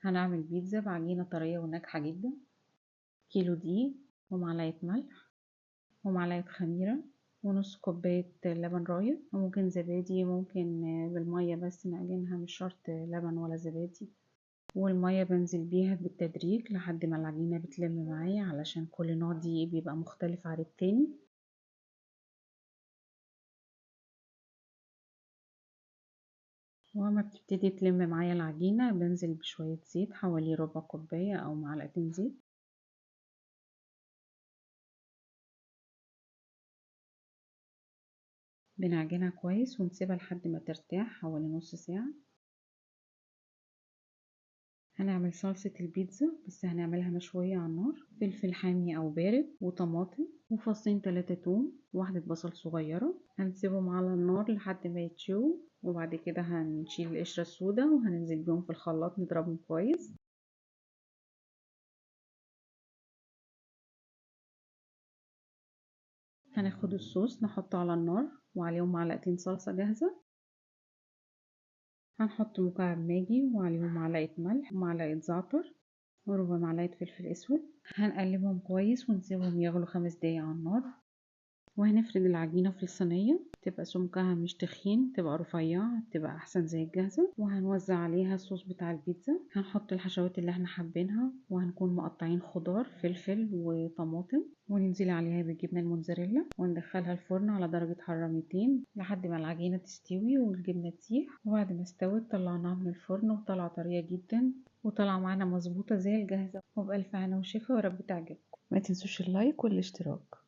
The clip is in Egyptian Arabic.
هنعمل بيتزا بعجينة طرية وناجحة جدا. كيلو دقيق ومعلقة ملح ومعلقة خميرة ونص كوباية لبن رايب، وممكن زبادي، ممكن بالمية بس نعجنها، مش شرط لبن ولا زبادي. والمية بنزل بيها بالتدريج لحد ما العجينة بتلم معايا، علشان كل نوع دقيق بيبقى مختلف عن التاني. وما بتبتدي تلم معايا العجينة بنزل بشوية زيت، حوالي ربع كوباية أو معلقتين زيت. بنعجنها كويس ونسيبها لحد ما ترتاح حوالي نص ساعة. هنعمل صلصة البيتزا، بس هنعملها مشوية على النار. فلفل حامي أو بارد وطماطم وفصين 3 توم وواحدة بصل صغيرة. هنسيبهم على النار لحد ما يتشووا، وبعد كده هنشيل القشرة السوداء وهننزل بيهم في الخلاط نضربهم كويس. هناخد الصوص نحطه على النار وعليهم معلقتين صلصة جاهزة. هنحط مكعب ماجي وعليهم معلقة ملح ومعلقة زعتر وربع معلقة فلفل اسود. هنقلبهم كويس ونسيبهم يغلوا 5 دقايق على النار. وهنفرد العجينة في الصينية، تبقى سمكها مش تخين، تبقى رفيعة، تبقى احسن زي الجاهزة. وهنوزع عليها الصوص بتاع البيتزا. هنحط الحشوات اللي احنا حابينها، وهنكون مقطعين خضار فلفل وطماطم، وننزل عليها بالجبنة الموتزاريلا، وندخلها الفرن على درجة حرارة 200 لحد ما العجينة تستوي والجبنة تسيح. وبعد ما استوت طلعناها من الفرن، وطلع طرية جدا وطلع معانا مظبوطة زي الجاهزة. وبألف هنا وشفا، ورب تعجبكم. ما تنسوش اللايك والاشتراك.